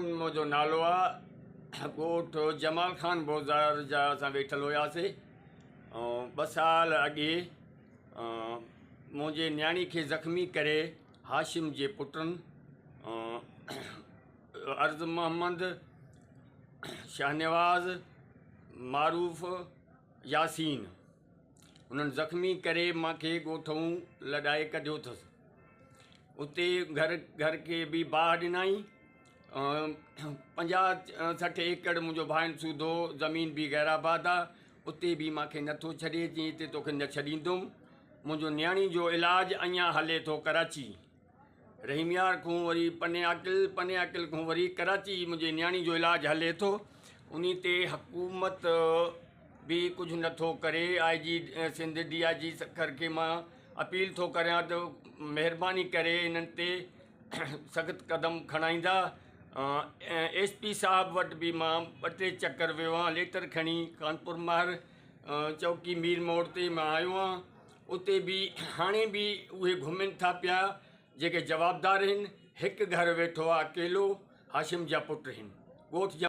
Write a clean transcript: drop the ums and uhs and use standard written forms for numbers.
هارون منهنجو نالو آ ڳوٺ جمال خان بوزار جا اسان ويٺل هياسي ۽ ٻه سال اڳي منهنجي نياڻي کي زخمي ڪري هاشم جي پٽن عرض محمد شاهنواز معروف ياسين انهن زخمي ڪري مانکي ڳوٺئون لڏائي ڪڍيو اٿس اتي گهر گهر کي به باهه ڏنائين 50 60 ايڪڙ منهنجو ڀائن سوڌو زمين به غير آباد آ اتي به مانکي نٿو ڇڏي چيائين هتي توکي نه ڇڏيندم منهنجو نياڻي جو علاج اڃا هلي ٿو ڪراچي رحيم يار کان وري پني عاقل، پني عاقل کان وري ڪراچي منهنجي نياڻي جو علاج هلي ٿو انهي تي حڪومت به ڪجهه نٿو ڪري I G Sindh D I G Sukkur کي مان اپيل ٿو ڪريان ته مهرباني ڪري انهن تي سخت قدم کڻائيندا ايس پي صاحب وٽ به مان ٻه ٽي چڪر ويو آهيان ليٽر کڻي خانپور مهر چوڪي مير موڙ تي مان آيو آهيان اتي به هاڻي به اهي گهمن ٿا پيا جيڪي جوابدار آهن هڪ گهر ويٺو آهي اڪيلو هاشم جا پٽ آهن ڳوٺ جا.